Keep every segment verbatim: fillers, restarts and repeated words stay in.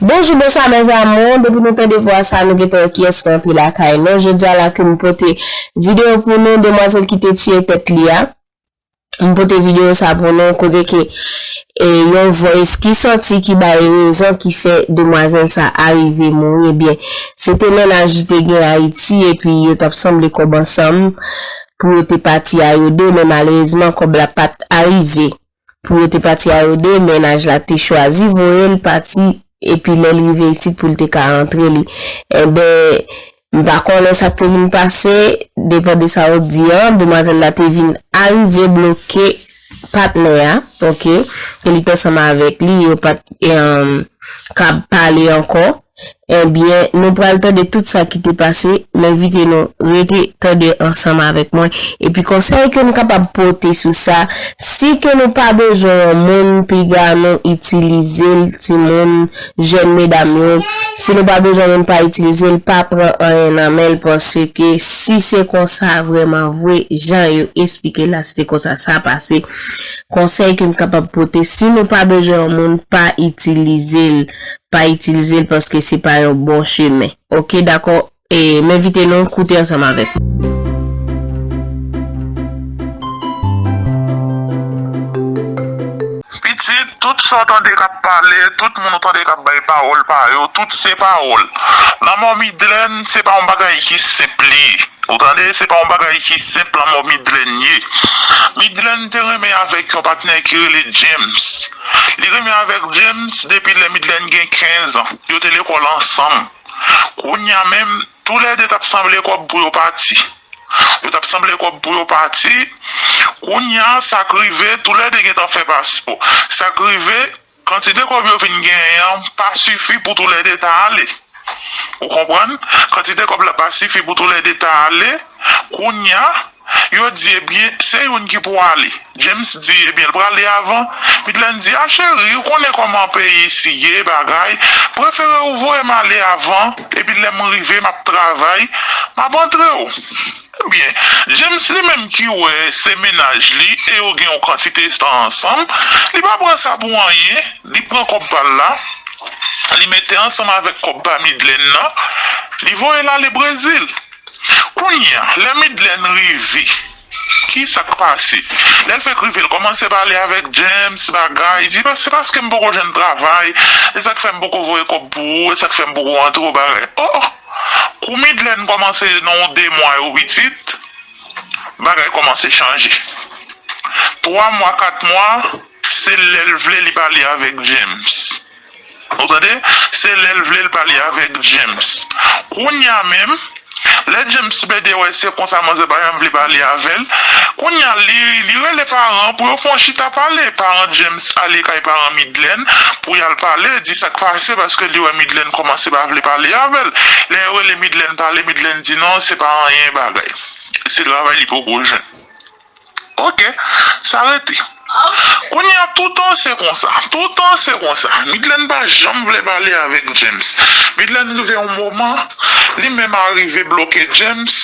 Bonjou, bonswa, mes amours. Depi nou tande vwa sa, nou gentan wè kiyès ki rantre lakay nou. Jodi a la ke m pote videyo pou nou, demwazèl ki te tiye tèt li a. M pote videyo sa pou nou, kote ke, e, yon voice ki sòti ki bay rezon ki fè demwazèl sa a rive mouri. Ebyen, se te mennaj li te gen Ayiti, epi yo t ap sanble kòb ansanm pou yo te pati a yo de, men malerezman, kòb la pa t arive. Pou yo te pati a yo de, mennaj la te chwazi voye l pati, epi lè l rive isit pou l te ka rantre li. Enben, m pa konnen sa k te vin pase, depann de sa yo di an, demwazèl la te vin arive bloke patnè a, oke, ke li t ansanm avèk li, yo pa t, em, kab pale ankò. Ebyen, nou pral tande tout sa ki te pase. M envite nou rete tande ansanm avèk mwen. Epi konsèy ke m kapab pote sou sa, si ke nou pa bezwen yon moun, piga nou itilize l, timoun, jèn medam yo. Si nou pa bezwen moun, pa itilize l, pa pran anyen nan men l, paske si se konsa vrèman vre, jan yo esplike la, si se konsa sa pase, konsèy ke m kapab pote, si nou pa bezwen yon moun, pa itilize l. Pa itilize l paske se pa yon bon chemen. Oke, dakò? E, m envite nou koute ansanm avèk mwen. Pitit, tout sa w tande k ap pale, tout moun ou tande k ap bay pawòl pa yo, tout se pawòl. Lanmò Midlèn, se pa yon bagay ki senp li ye. Ou tande, se pa yon bagay ki senp lanmò Midlèn ye. Midlèn te renmen avèk yon patnè ki rele James. Li renmen avèk James depi lè Midlèn gen kenz an. Yo te lekòl ansanm. Kounye a menm, toulède t ap sanble kòb pou yo pati. Yo t ap sanble kòb pou yo pati. Kounye a, sa k rive, toulède gentan fè paspò. Sa k rive, kantite kòb yo fin genyen an pa sifi pou toulède ta ale. Ou konprann? Kantite kòb la pa sifi pou toulède ta ale. Kounye a, yo di, ebyen, se youn ki pou ale. James di, ebyen, l prale avan. Midlèn di, a cheri, ou konnen kòman peyi isi ye, bagay. Prefere ou voye m ale avan, epi lè m rive, m ap travay, m ap antre w. Ebyen, James li menm ki wè se mennaj li e yo gen yon kantite tan ansanm, li pa pran sa pou anyen, li pran kòb pa l la, li mete ansanm avèk kòb pa Midlèn nan, li voye l ale Brezil. Kounye a, lè Midlèn rive, ki sa k pase? Lè l fèk rive, l kòmanse pale avèk James, bagay, di, se paske m poko jwenn travay, e sa k fè m poko voye kòb pou ou, e sa k fè m poko antre w, bagay. O, o! Kou Midlèn kòmanse nan yon de mwa yo pitit, bagay kòmanse chanje. Twa mwa, kat mwa, se lè l vle li pale avèk James. Ou tande? Se lè l vle l pale avèk James. Kounye a menm, lè James pede wè se konsa manzè pa janm vle pale avè l, kounye a li, li rele paran pou yo fè yon chita pale. Paran James ale kay paran Midlèn pou y al pale, di sa k pase, paske li wè Midlèn kòmanse pa vle pale avè l. Lè yo rele Midlèn pale, Midlèn di non, se pa anyen bagay. Se travay li poko jwenn. Oke, sa rete. Kounye a, toutan se konsa. Toutan se konsa. Midlèn pa janm vle pale avèk James. Midlèn rive yon moman, li menm arive bloke James,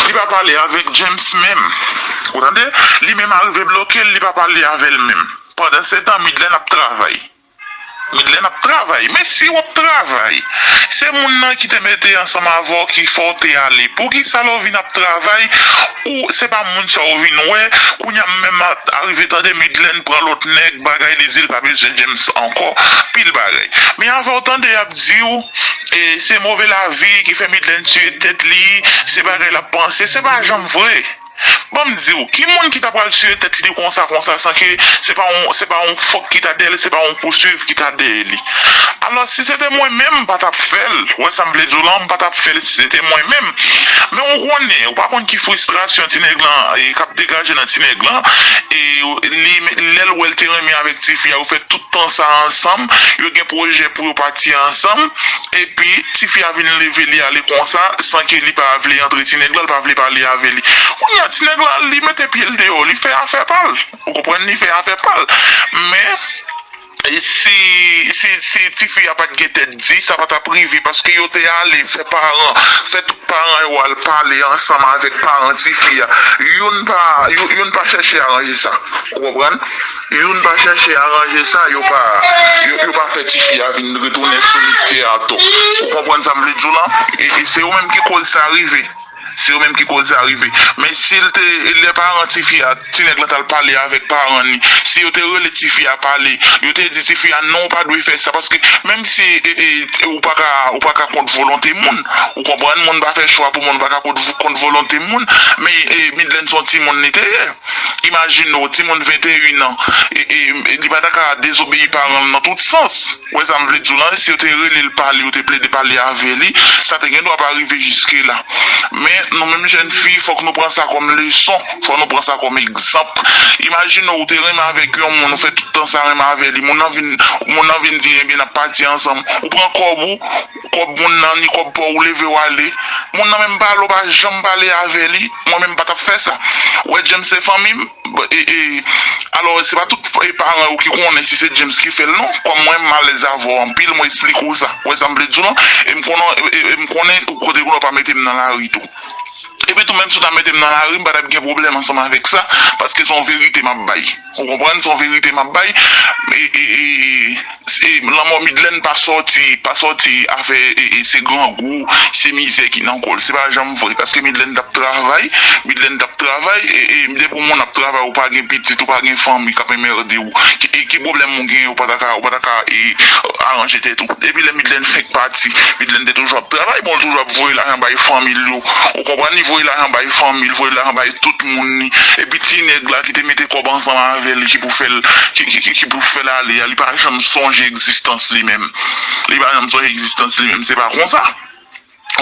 li pa pale avèk James menm. Ou tande? Li menm arive bloke l, li pa pale avè l menm. Pandansetan, Midlèn ap travay. Midlèn ap travay. Men si w ap travay, se moun nan ki te mete ansanm avè w ki fè w te ale. Poukisa lè w vin ap travay, ou se pa moun sa w vin wè? Kounye a m menm a, arive tande Midlèn pran lòt nèg, bagay, li di l pa bezwen James ankò. Pil bagay. Men avè w tande y ap di w, e, se move lavi ki fè Midlèn tiye tèt li, se bagay l ap panse, se pa janm vre. Ban m di w, ki moun ki ta pral tiye tèt li konsa, konsa, san ke se pa yon, se pa yon fòk ki ta dèyè l, se pa yon pouswiv ki ta dèyè li? Alò, si se te mwen menm, m pa t ap fè l. Ou wè sa m vle di w lan, m pa t ap fè l si se te mwen menm. Men ou konnen, ou pa konn ki fristrasyon ti nèg lan, e, k ap degaje nan ti nèg lan. E, li, lè l wè l te renmen avèk tifi a, yo fè tout tan sa ansanm, yo gen pwojè pou yo pati ansanm, epi tifi a vin leve li ale konsa, san ke li pa vle antre ti nèg lan, li pa vle pale avè li. Kounye a, ti nèg lan, li mete pye l deyò, li fè afè pa l. Ou konprann, li fè afè pa l. Men, E si, si, si tifi a pa t gen tèt di, sa pa t ap rive, paske yo te ale fè paran, fè tout paran yo al pale ansanm avèk paran tifi a. Youn pa, yo- youn pa chèche aranje sa. Ou konprann? Youn pa chèche aranje sa, yo pa, yo, yo pa fè tifi a vin retounen sou misye a tou. Ou konprann sa m vle di w lan? E, e se yo menm ki koz sa rive. Se yo menm ki koz sa rive. Men si l te, lè paran tifi a, ti nèg la t al pale avèk paran li, si yo te rele tifi a pale, yo te di tifi a, "Non, ou pa dwe fè sa," paske menm si e, e, ou pa ka, ou pa ka kont volonte moun, ou konprann, moun pa fè chwa pou moun, ou pa ka kont, kont volonte moun, men e, Midlèn se yon timoun li te ye. Imajine w, timoun venteyen an, e, e, e li pa ta ka dezobeyi paran l nan tout sans. Ou wè sa m vle di w lan, si yo te rele l pale, yo te plede pale avè li, sa te gen dwa pa rive jiske la. Men, nou menm jèn fi, fòk nou pran sa kòm leson, fòk nou pran sa kòm egzanp. Imajine w, ou te renmen avèk yon moun, ou fè tout tan sa renmen avè li, moun nan vin, moun nan vin di, "Ebyen, n ap pati ansanm." Ou pran kòb ou, kòb moun nan, ni kòb pa w, ou leve w ale. Moun nan menm pale, ou pa janm pale avè li, mwen menm pa t ap fè sa. Ou wè, James se fanmi m, e, e, alò, se pa tout e, paran yo ki konnen si se James ki fè l non. Kòm mwen, m alèz avè w anpil, mwen eksplike w sa. Ou wè sa m vle di w lan? E m konnen, e, e, e m konnen kote kounye w pa mete m nan lari tou. Epi tou, menm si w ta mete m nan lari, m pa t ap gen pwoblèm ansanm avèk sa, paske se yon verite m ap bay. Ou konprann? Se yon verite m ap bay. E, e, e, e, lanmò Midlèn pa sòti, pa sòti afè, e, e, se grangou, se mizè ki nan kò l. Se pa janm vre, paske Midlèn t ap travay, Midlèn t ap travay, e, e, depi yon moun ap travay, ou pa gen pitit, ou pa gen fanmi k ap enmède w. Ki, e, ki pwoblèm ou gen, ou pa ta ka, ou pa ta ka, e, aranje tèt ou. Depi lè Midlèn fenk pati, Midlèn te toujou ap travay, bon, l toujou ap voye lajan bay fanmi l yo. Ou konprann? Li voye lajan bay fanmi l, voye lajan bay tout moun li. Epi ti nèg la ki te mete kòb ansanm avè l, ki pou fè l, ki, ki, ki, ki pou fè l ale a, li pa janm sonje egzistans li menm. Li pa janm sonje egzistans li menm. Se pa konsa.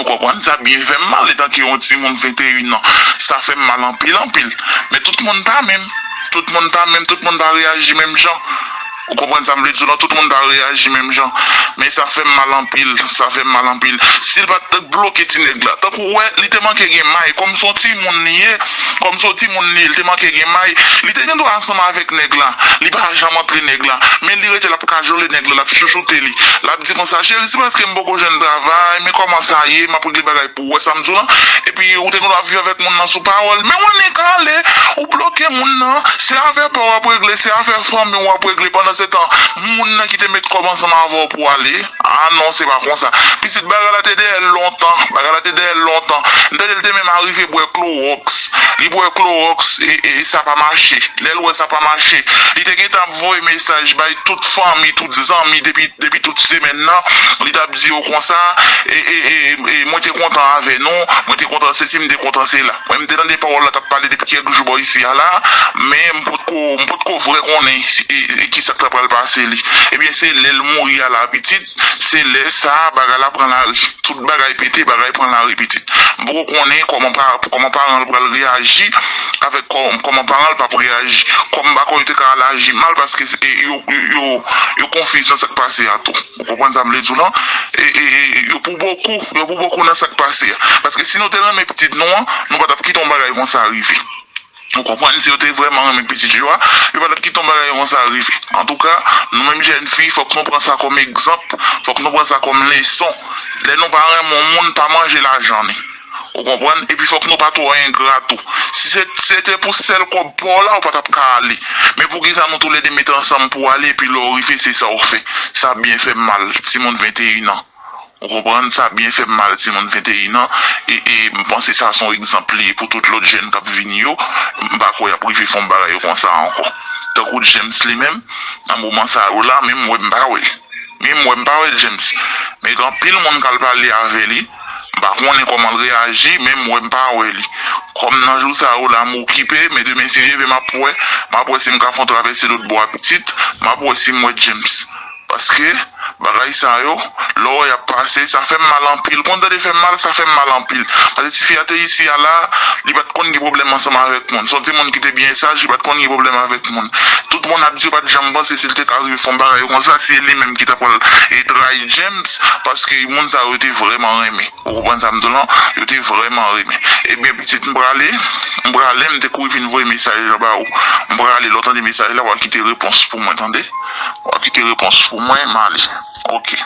Ou konprann? Sa byen fè m mal, etanke yon timoun venteyen an. Sa fè m mal anpil, anpil. Men tout moun pa menm. Tout moun pa menm, tout moun pa reyaji menm jan. Ou konprann sa m vle di w lan? Tout moun pa reyaji menm jan. Men sa fè m mal anpil, sa fè m mal anpil. Si l pa t bloke ti nèg la, tankou w wè, li te manke gen may, kòm se yon timoun li ye, kòm se yon timoun li ye, li te manke gen may, li te gen dwa ansanm avèk nèg la. Li pa janm antre nèg la. Men li rete, l ap kajole nèg la, l ap chouchoute li. L ap di konsa, "Cheri, se paske m poko jwenn travay, men kòman sa ye, m ap regle bagay pou ou." Wè sa m di w lan? Epi ou te konn ap viv avèk moun nan sou pawòl. Men w annik ale, ou bloke moun nan. Se afè pa w w ap regle, se afè fanmi w w ap regle. Pandan se tan, moun nan ki te met kòb ansanm avè w pou ale. A non, se pa konsa. Pitit, bagay la te dèyè l lontan. Bagay la te dèyè l lontan. M tande l te menm arive bwè klowòks. Li bwè klowòks e, e sa pa mache. Lè l wè sa pa mache, li te gentan ap voye mesaj bay tout fanmi, tout zanmi depi, depi tout semèn nan. Li t ap di yo konsa, e, e, e, e, mwen te kontan avè nou, mwen te kontan sesi, m te kontan sela. Mwen, m te tande pawòl la t ap pale depi kèk jou bò isi a la, men m potko, m potko vrè konnen si, e, e, kisa k ta pral pase li. Ebyen, se lè l mouri a la, pitit, se lè sa a, bagay la pran lari. Tout bagay pete, bagay pran lari, pitit. M poko konnen kòman pa, kòman paran l pral reyaji avèk kò-, kòman paran l p ap reyaji. Kòm m pa kwè yo te ka al aji mal, paske se, e, yo, yo, yo, yo konfiz nan sa k pase a tou. Ou konprann sa m vle di w lan? E, e, e, yo pou bokou, yo pou bokou nan sa k pase a. Paske si nou te renmen pitit nou an, nou pa t ap kite yon bagay konsa rive. Ou konprann, si yo te vrèman renmen pitit yo a, yo pa t ap kite yon bagay konsa rive. Antouka, nou menm jèn fi, fòk nou pran sa kòm egzanp, fòk nou pran sa kòm leson. Lè nou pa renmen yon moun, pa manje lajan li. Ou konprann? Epi fòk nou pa twò engra tou. Si se, se te pou sèl kòb pa w la, ou pa t ap ka ale. Men poukisa nou toulède mete ansanm pou ale, epi lè w rive, se sa w fè? Sa byen fè m mal, timoun venteyen an. Ou konprann? Sa byen fè m mal, timoun venteyen an. E, e m panse sa se yon egzanp li ye pou tout lòt jèn k ap vini yo. M pa kwè y ap rive fè yon bagay konsa ankò. Tankou James li menm, nan moman sa yo la, menm mwen m pa wè l. Menm mwen m pa wè James. Men gen anpil moun k al pale avè li. M pa konnen kòman l reyaji, menm mwen m pa wè li. Kòm nan jou sa yo la, m okipe, men demen si Dye vle m ap wè, m ap wè si m ka fè yon travèse lòt bò a pitit, m ap wè si m wè James. Paske Bagay sa yo, lè w wè y ap pase, sa fè m mal anpil. Konn tande fè m mal, sa fè m mal anpil. Paske tifi a te isi a la, li pa t konn gen pwoblèm ansanm avèk moun. Se yon timoun ki te byen saj, li pa t konn gen pwoblèm avèk moun. Tout moun ap di yo pa t janm panse si l te ka rive fè yon bagay konsa, se li menm ki ta pral e trayi James, paske moun sa yo te vrèman renmen. Ou konprann sa m di w lan? Yo te vrèman renmen. Ebyen, pitit, m prale, m prale, m te kouri vin voye mesaj la ba ou. M prale, lè w tande mesaj la, w a kite repons pou mwen, tande? W a kite repons pou mwen, m ale. Ok.